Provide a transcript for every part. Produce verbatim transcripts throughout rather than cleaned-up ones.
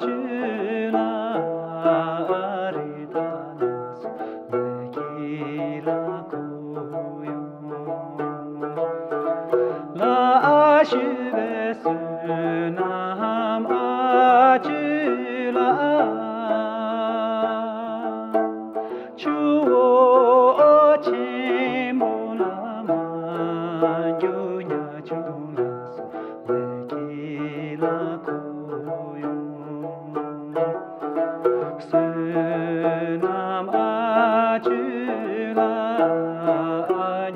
ཆུ་ལ་རི་དྭགས་ལ་སོགས་ལས་ཀྱི་ལ་ཁོ་ཡོང་། ལ་ཞུ་བའི་བསོད་ནམས་ཨ་ཆུ་ལ། ཆུ་བོ་ཆེན་པོ་ལ་མ་རྒྱུ་ཉ་ཆུང་ལ་སོགས་ལས་ཀྱི་ལ་ཁོ་ཡོང་། བསོད་ནམས་ཨ་ཆུ་ལ་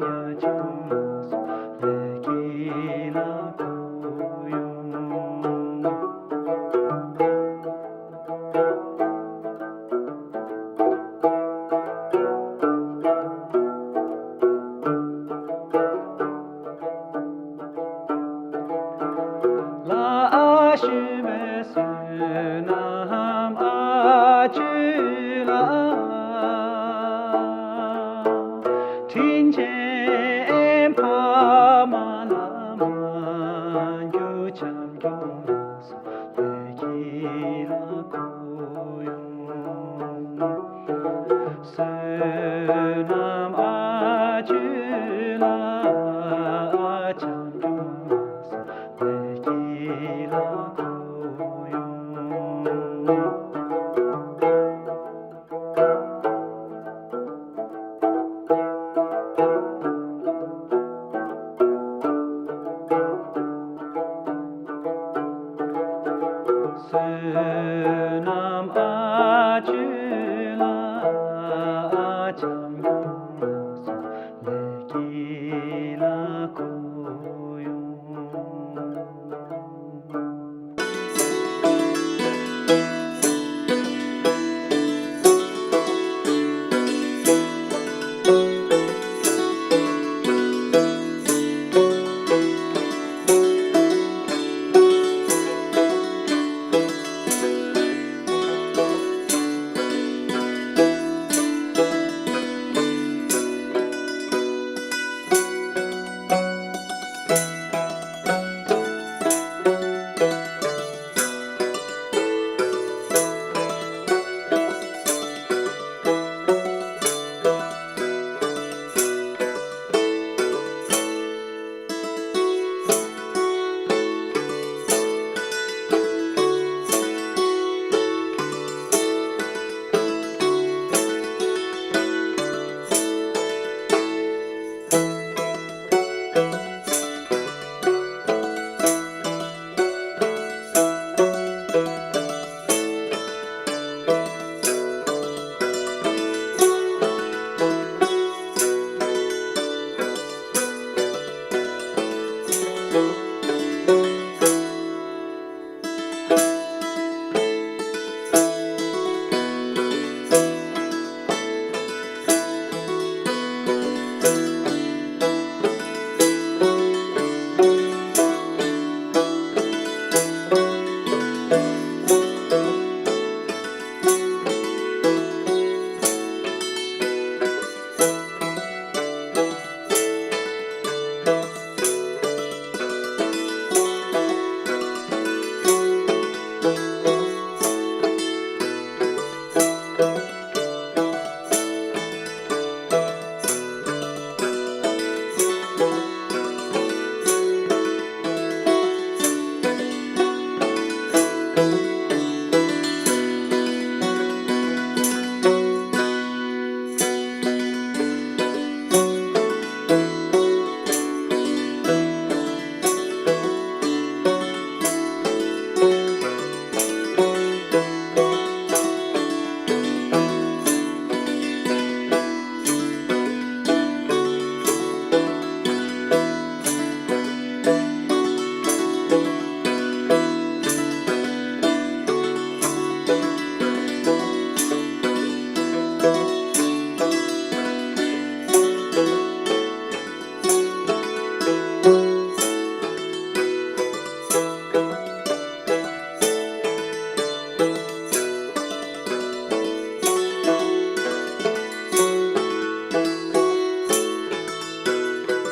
ཉ་ཆུང་ལ་སོགས་ལས་ཀྱི་ལ་ཁོ་ཡོང་། ལ་ཞུ་བའི་བསོད་ནམས་ཨ་ཆུ་ལ། དྲིན་ཅན་ཕ་མ་ལ་མ་རྒྱུ་བྱམས་སྐྱོང་ལ་སོགས་ལས་ཀྱི་ལ་ཁོ་ཡོང་། བསོད་ནམས་ཨ་ཆུ་ལ་བྱམས་སྐྱོང་ལ་སོགས་ལས་ཀྱི་ལ་ཁོ་ཡོང་། བསོད་ནམས་ཨ་ཆུ་ལ་བྱམས་སྐྱོང་ལ་སོགས་ལས་ཀྱི་